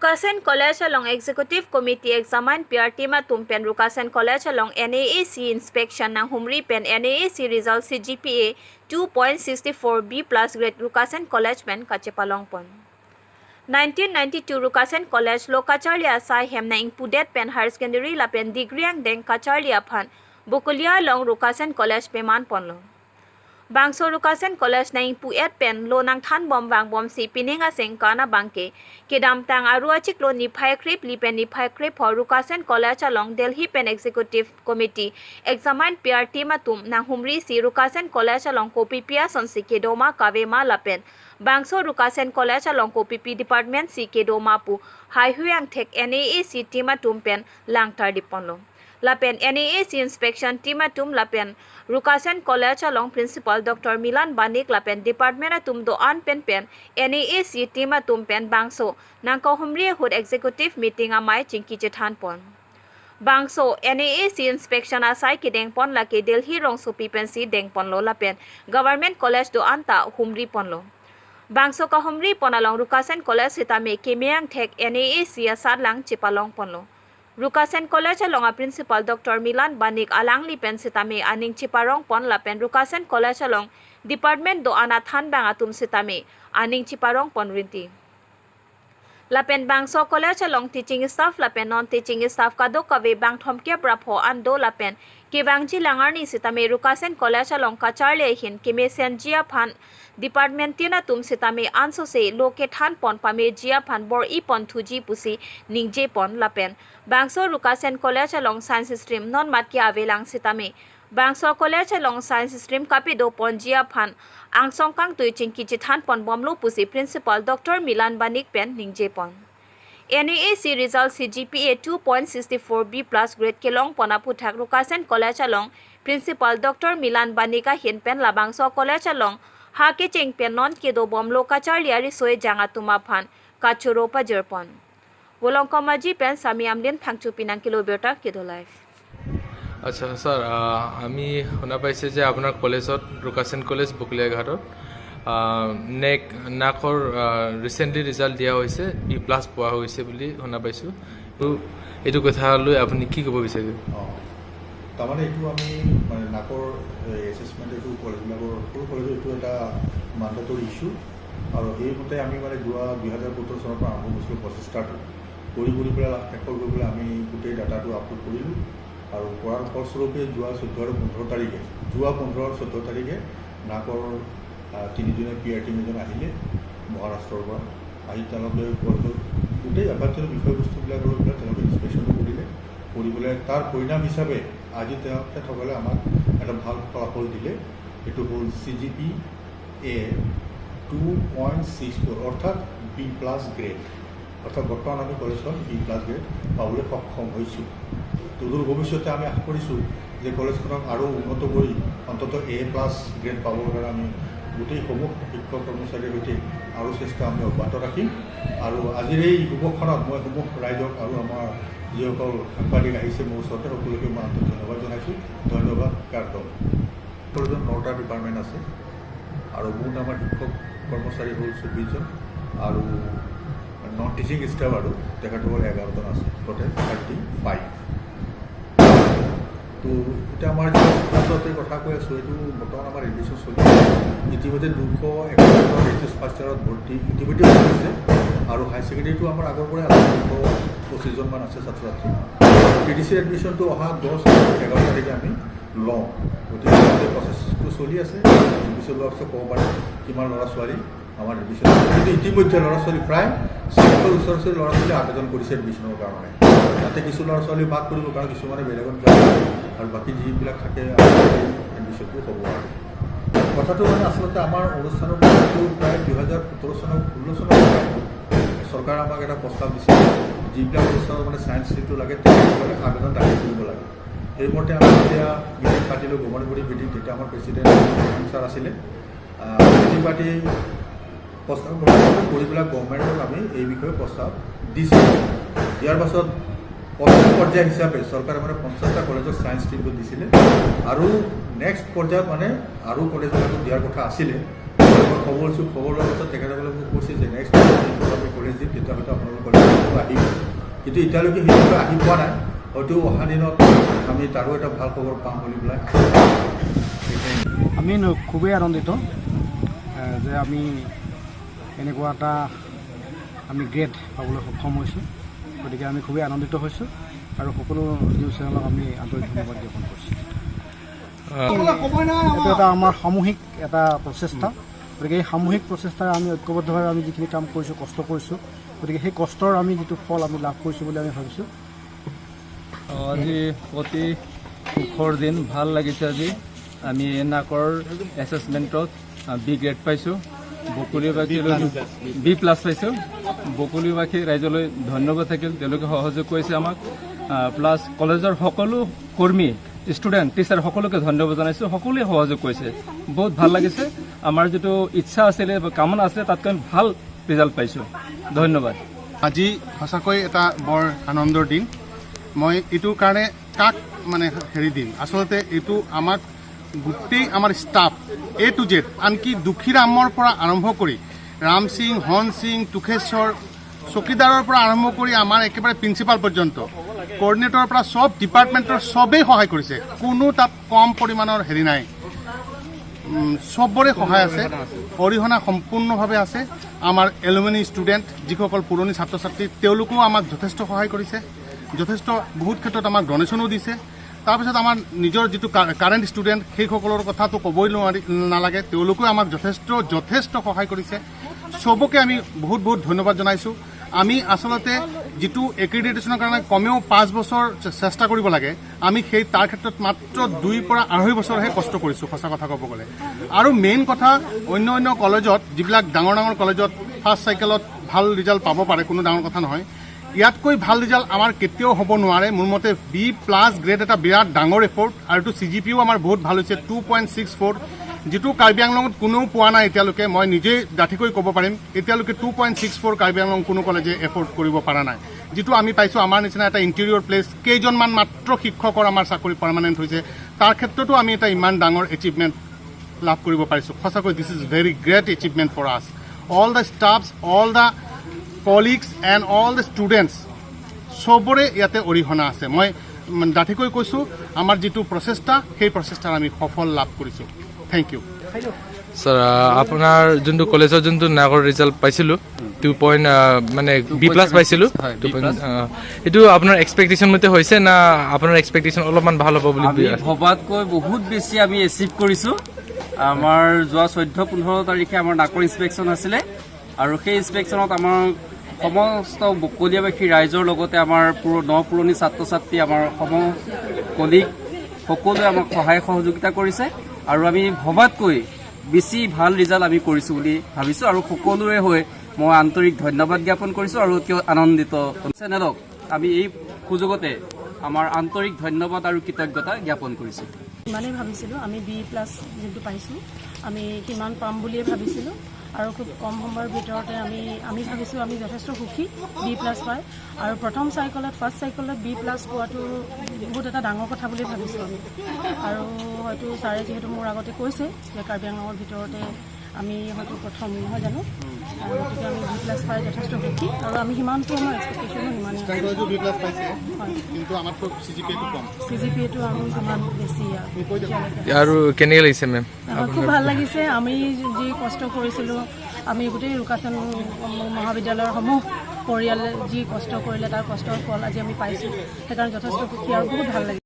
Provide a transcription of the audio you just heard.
Rukasen College along Executive Committee examine PR team atum pen Rukasen College along NAAC inspection ng Humri pen NAAC result CGPA 2.64 B plus grade Rukasen College pen Kachepalong pon. 1992 Rukasen College lo Kacharlia sai hem na ingpudet pen higher secondary la pen degree ang deng Kacharlia phan Bukulia long Rukasen College peman pon lo. Bangso Rukasen College na ing pu et pen lo nang than bom wang bom si pininga seng kana bangke kedam tang aru achik lo ni phai krip li pen ni phai krip ho Rukasen College along Delhi pen Executive Committee examine PR team atum nang humri si Rukasen College along kopi pia son si kedoma kavema la pen Bangso Rukasen College along kopi P department si kedoma pu hai huyang thek NAAC team atum pen langtar dipon lo. Lapen NAAC inspection team atum lapen Rukasen College along Principal Dr. Milan Banik lapen department atum do an pen pen NAAC team atum pen bangso nang ko humri hud executive meeting amai chingki chethan pon. Bangso NAAC inspection asai ki deng pon laki Delhi rong sopi pen si deng pon lo lapen Government College do anta humri pon lo. Bangso ka humri pon along Rukasen College hitame kemeang thek NAAC asad lang chipalong pon lo. Rukasen College along a Principal Dr. Milan Banik alang lipen sitame aning chiparong pon lapen Rukasen College along Department do ana than bang atum sitame aning chiparong pon rinti. Lapen Bangso College along teaching staff lapen non teaching staff kado kave bang thomke prapho ando lapen kewangji langarni sitame Rukasen College along kacharle hin kime senjia phan department tina tum sitame anso se loke than pon pame jia phan bor i pon thuji pusi ningje pon lapen Bangso Rukasen College along science stream non matki avelang sitame Bangso College along science stream kapido ponjia phan angsong kang tui chingki chi than pon bomlo pusi Principal Dr. Milan Banik pen ningje pon. NAAC result CGPA 2.64 B plus grade kelong pona puthak Rukasen College along Principal Dr. Milan Banika hin pen labangso College along ha ke cheng pen non ke do bomlo kacharlia ri soe janga tuma phan kachuro pa jerpon. Wolong kamaji pen sami amlin phangchu pinang kilo berta kedo life. আচ্ছা sir, আমি শুনা পাইছোঁ যে আপোনাৰ কলেজত ৰুকাচেন college বকলীয়াঘাটত নেক নাকৰ recently result দিয়া হৈছে, বি প্লাছ পোৱা হৈছে বুলি শুনা পাইছোঁ। তো এইটো কথা লৈ আপুনি কি ক'ব বিচাৰিব? অঁ, তাৰমানে এইটো আমি মানে নাকৰ এছেচমেণ্ট এইটো কলেজবিলাকৰ সৰু কলেজৰ এইটো এটা মাণ্ডেটৰী ইছ্যু আৰু সেইমতে আমি মানে যোৱা 2017 চনৰ পৰা আৰম্ভ কৰিছিলোঁ। প্ৰচেষ্টাটো কৰি কৰি পেলাই শেষত গৈ পেলাই আমি গোটেই ডাটাটো আপলোড কৰিলোঁ আৰু কৰাৰ ফলস্বৰূপে যোৱা 14 আৰু 15 তাৰিখে, যোৱা 15 আৰু 14 তাৰিখে নাকৰ তিনিজনীয়া পি আৰ টিম এজন আহিলে মহাৰাষ্ট্ৰৰ পৰা। আহি তেওঁলোকে কলেজত গোটেই আভ্যন্তৰীণ বিষয়বস্তুবিলাক লৈ পেলাই তেওঁলোকে ইনস্পেকশ্যনটো কৰিলে। কৰি পেলাই তাৰ পৰিণাম হিচাপে আজি তেখেতসকলে আমাক এটা ভাল ফলাফল দিলে। এইটো হ'ল CGPA 2.64, অৰ্থাৎ বি প্লাছ গ্ৰেড। অৰ্থাৎ বৰ্তমান আমি কলেজখন বি প্লাছ গ্ৰেড পাবলৈ সক্ষম হৈছোঁ। সুদূৰ ভৱিষ্যতে আমি আশা কৰিছোঁ যে কলেজখনক আৰু উন্নত কৰি অন্ততঃ এ প্লাছ গ্ৰেড পাবৰ কাৰণে আমি গোটেইসমূহ শিক্ষক কৰ্মচাৰীৰ সৈতে আৰু চেষ্টা আমি অব্যাহত ৰাখিম। আৰু আজিৰ এই শুভক্ষণত মই সমূহ ৰাইজক আৰু আমাৰ যিসকল সাংবাদিক আহিছে মোৰ ওচৰতে, সকলোকে মই আন্তৰিক ধন্যবাদ জনাইছোঁ। ধন্যবাদ। কাৰ্ডম কলেজত 9টা ডিপাৰ্টমেণ্ট আছে আৰু মুঠ আমাৰ শিক্ষক কৰ্মচাৰী হ'ল 24জন আৰু নন টিচিং ষ্টাফ আৰু তেখেতসকল 11জন আছে, টোটেল 35। তো এতিয়া আমাৰ যিটো ছাত্ৰ ছাত্ৰীৰ কথা কৈ আছোঁ, এইটো বৰ্তমান আমাৰ এডমিশ্যন চলি আছে। ইতিমধ্যে 271 এইচ এছ ফাৰ্ষ্ট ইয়াৰত ভৰ্তি ইতিমধ্যে হৈ গৈছে আৰু হায়াৰ ছেকেণ্ডেৰীটো আমাৰ আগৰ পৰাই আছে, 225জনমান আছে ছাত্ৰ ছাত্ৰী। টি ডি চিৰ এডমিশ্যনটো অহা 10 আৰু 11 তাৰিখে আমি লওঁ। গতিকে গোটেই প্ৰচেছটো চলি আছে। এডমিশ্যন লোৱাৰ পিছত ক'ব পাৰিম কিমান ল'ৰা ছোৱালী আমাৰ এডমিশ্যন। কিন্তু ইতিমধ্যে ল'ৰা ছোৱালী প্ৰায় 400 ওচৰা ওচৰি ল'ৰা ছোৱালী আবেদন কৰিছে এডমিশ্যনৰ কাৰণে। তাতে কিছু ল'ৰা ছোৱালী বাদ কৰিব, কাৰণ কিছুমানে বেলেগত যাব আৰু বাকী যিবিলাক থাকে এডমিশ্যনটো হ'ব। আৰু কথাটো মানে আচলতে আমাৰ অনুষ্ঠানৰ বিষয়টো প্ৰায় 2017 চনৰ, 16 চনৰ পৰাই চৰকাৰে আমাক এটা প্ৰস্তাৱ দিছিল, যিবিলাক অনুষ্ঠানত মানে ছায়েন্স ষ্ট্ৰীমটো লাগে তেখেতসকলে আবেদন দাখিল কৰিব লাগে। সেইমতে আমি যেতিয়া মিটিং পাতিলোঁ, গভৰ্ণিং বডি মিটিং, তেতিয়া আমাৰ প্ৰেচিডেণ্ট ছাৰ আছিলে। মিটিং পাতি প্ৰস্তাৱ গ্ৰহণ কৰি পেলাই গভৰ্ণমেণ্টক আমি এই বিষয়ে প্ৰস্তাৱ দিছিলোঁ। দিয়াৰ পাছত প্ৰথম পৰ্যায় হিচাপে চৰকাৰে মানে 50টা কলেজত ছায়েন্স ষ্ট্ৰীমটো দিছিলে আৰু নেক্সট পৰ্যায়ত মানে আৰু কলেজবিলাকত দিয়াৰ কথা আছিলে। মই খবৰ লৈছোঁ। খবৰ লোৱাৰ পাছত তেখেতসকলে মোক কৈছে যে নেক্সট যিটো আমি কলেজ দিম, তেতিয়া হয়তো আপোনালোকৰ কলেজত আহিব। কিন্তু এতিয়ালৈকে সেইটো আহি পোৱা নাই। হয়তো অহা দিনত আমি তাৰো এটা ভাল খবৰ পাম বুলি পেলাই আশা কৰিছোঁ। আমি খুবেই আনন্দিত যে আমি এনেকুৱা এটা আমি গ্ৰেড পাবলৈ সক্ষম হৈছোঁ। গতিকে আমি খুবেই আনন্দিত হৈছোঁ আৰু সকলো নিউজ চেনেলক আমি আন্তৰিক ধন্যবাদ জ্ঞাপন কৰিছোঁ। এইটো এটা আমাৰ সামূহিক এটা প্ৰচেষ্টা। গতিকে এই সামূহিক প্ৰচেষ্টাৰে আমি ঐক্যবদ্ধভাৱে আমি যিখিনি কাম কৰিছোঁ, কষ্ট কৰিছোঁ, গতিকে সেই কষ্টৰ আমি যিটো ফল আমি লাভ কৰিছোঁ বুলি আমি ভাবিছোঁ। আজি অতি সুখৰ দিন, ভাল লাগিছে। আজি আমি নাকৰ এছেচমেণ্টত বি গ্ৰেড পাইছোঁ। বকলীবাসীলৈ বি প্লাছ পাইছোঁ। বকলীবাসী ৰাইজলৈ ধন্যবাদ থাকিল, তেওঁলোকে সহযোগ কৰিছে আমাক। প্লাছ কলেজৰ সকলো কৰ্মী, ষ্টুডেণ্ট, টিচাৰ সকলোকে ধন্যবাদ জনাইছোঁ। সকলোৱে সহযোগ কৰিছে, বহুত ভাল লাগিছে। আমাৰ যিটো ইচ্ছা আছিলে বা কামনা আছিলে, তাতকৈ আমি ভাল ৰিজাল্ট পাইছোঁ। ধন্যবাদ। আজি সঁচাকৈ এটা বৰ আনন্দৰ দিন। মই এইটোৰ কাৰণে কাক মানে হেৰি দিম, আচলতে এইটো আমাক গোটেই আমাৰ ষ্টাফ এ টু জেড, আনকি দুখীৰামৰ পৰা আৰম্ভ কৰি ৰাম সিং, হন সিং, তোষেশ্বৰ চকীদাৰৰ পৰা আৰম্ভ কৰি আমাৰ একেবাৰে প্ৰিন্সিপাল পৰ্যন্ত, কৰ্ডিনেটৰৰ পৰা চব ডিপাৰ্টমেণ্টৰ চবেই সহায় কৰিছে। কোনো তাত কম পৰিমাণৰ হেৰি নাই। চবৰে সহায় আছে, অৰিহণা সম্পূৰ্ণভাৱে আছে। আমাৰ এলুমিনি ষ্টুডেণ্ট, যিসকল পুৰণি ছাত্ৰ ছাত্ৰী, তেওঁলোকেও আমাক যথেষ্ট সহায় কৰিছে, যথেষ্ট বহুত ক্ষেত্ৰত আমাক ডনেশ্যনো দিছে। তাৰপিছত আমাৰ নিজৰ যিটো কাৰেণ্ট ষ্টুডেণ্ট, সেইসকলৰ কথাটো ক'বই নোৱাৰি, নালাগে। তেওঁলোকেও আমাক যথেষ্ট যথেষ্ট সহায় কৰিছে। চবকে আমি বহুত বহুত ধন্যবাদ জনাইছোঁ। আমি আচলতে যিটো এক্ৰিডিটেশ্যনৰ কাৰণে কমেও 5 বছৰ চেষ্টা কৰিব লাগে, আমি সেই তাৰ ক্ষেত্ৰত মাত্ৰ 2ৰ পৰা আঢ়ৈ বছৰহে কষ্ট কৰিছোঁ, সঁচা কথা ক'ব গ'লে। আৰু মেইন কথা, অন্য অন্য কলেজত, যিবিলাক ডাঙৰ ডাঙৰ কলেজত ফাৰ্ষ্ট চাইকেলত ভাল ৰিজাল্ট পাব পাৰে, কোনো ডাঙৰ কথা নহয়। ইয়াতকৈ ভাল ৰিজাল্ট আমাৰ কেতিয়াও হ'ব নোৱাৰে। মোৰ মতে বি প্লাছ গ্ৰেড এটা বিৰাট ডাঙৰ এফৰ্ট। আৰু এইটো চি জি পিও আমাৰ বহুত ভাল হৈছে, 2.64, যিটো কাৰ্বি আংলঙত কোনেও পোৱা নাই এতিয়ালৈকে। মই নিজেই ডাঠিকৈ ক'ব পাৰিম, এতিয়ালৈকে 2.64 কাৰ্বি আংলং কোনো কলেজে এফৰ্ড কৰিব পৰা নাই, যিটো আমি পাইছোঁ। আমাৰ নিচিনা এটা ইণ্টেৰিয়ৰ প্লেচ, কেইজনমান মাত্ৰ শিক্ষকৰ আমাৰ চাকৰি পাৰ্মানেণ্ট হৈছে, তাৰ ক্ষেত্ৰতো আমি এটা ইমান ডাঙৰ এচিভমেণ্ট লাভ কৰিব পাৰিছোঁ। সঁচাকৈ this is very great achievement for us, all the staffs, all the colleagues and all the students. চবৰে ইয়াতে অৰিহণা আছে। মই ডাঠিকৈ কৈছোঁ, আমাৰ যিটো প্ৰচেষ্টা, সেই প্ৰচেষ্টাৰ আমি সফল লাভ কৰিছোঁ। Thank you. Sir, আপোনাৰ যোনটো কলেজৰ যোনটো নাকৰ ৰিজাল্ট পাইছিলোঁ, টু পইণ্ট মানে বি প্লাছ পাইছিলোঁ। হয়, টু B point plus। এইটো আপোনাৰ এক্সপেক্টেশ্যন মতে হৈছে না আপোনাৰ এক্সপেক্টেশ্যন অলপমান ভাল হ'ব বুলি? আমি ভবাতকৈ বহুত বেছি আমি এচিভ কৰিছোঁ। আমাৰ যোৱা 14-15 তাৰিখে আমাৰ নাকৰ ইনস্পেকশ্যন আছিলে আৰু সেই ইনস্পেকশ্যনত আমাৰ সমস্ত বকলীয়াবাসী ৰাইজৰ লগতে আমাৰ ন পুৰণি ছাত্ৰ ছাত্ৰী, আমাৰ সম কলিগ সকলোৱে আমাক সহায় সহযোগিতা কৰিছে আৰু আমি ভবাতকৈ বেছি ভাল ৰিজাল্ট আমি কৰিছোঁ বুলি ভাবিছোঁ। আৰু সকলোৰে হৈ মই আন্তৰিক ধন্যবাদ জ্ঞাপন কৰিছোঁ আৰু অতি আনন্দিত। চেনেলক আমি এই সুযোগতে আমাৰ আন্তৰিক ধন্যবাদ আৰু কৃতজ্ঞতা জ্ঞাপন কৰিছোঁ। ইমানেই ভাবিছিলোঁ আমি, বি প্লাছ যোনটো পাইছোঁ, আমি সিমান পাম বুলিয়ে ভাবিছিলোঁ আৰু খুব কম সময়ৰ ভিতৰতে আমি আমি ভাবিছোঁ, আমি যথেষ্ট সুখী বি প্লাছ পাই। আৰু প্ৰথম চাইকেলত, ফাৰ্ষ্ট চাইকেলত বি প্লাছ পোৱাটো বহুত এটা ডাঙৰ কথা বুলি ভাবিছোঁ আমি। আৰু হয়তো ছাৰে যিহেতু মোৰ আগতে কৈছে যে কাৰ্বি আংলঙৰ ভিতৰতে আমি হয়তো প্ৰথম, নহয় জানো? আৰু গতিকে আমি বি প্লাছ পাই যথেষ্ট সুখী আৰু আমি সিমানটো, আমাৰ এক্সপেক্টেশ্যনো সিমানেই আছে। কলেজো বি প্লাছ পাইছে। হয়। কিন্তু আমাতকৈ চি জি পি এটো কম। চি জি পি এটো আমি যিমান বেছি আৰু এতিয়ালৈকে। আৰু কেনেকৈ লাগিছে মেম? খুব ভাল লাগিছে। আমি যি কষ্ট কৰিছিলোঁ, আমি গোটেই ৰুকাচেন মহাবিদ্যালয়ৰ সমূহ পৰিয়ালে যি কষ্ট কৰিলে, তাৰ কষ্টৰ ফল আজি আমি পাইছোঁ। সেইকাৰণে যথেষ্ট সুখী আৰু বহুত ভাল লাগিছে।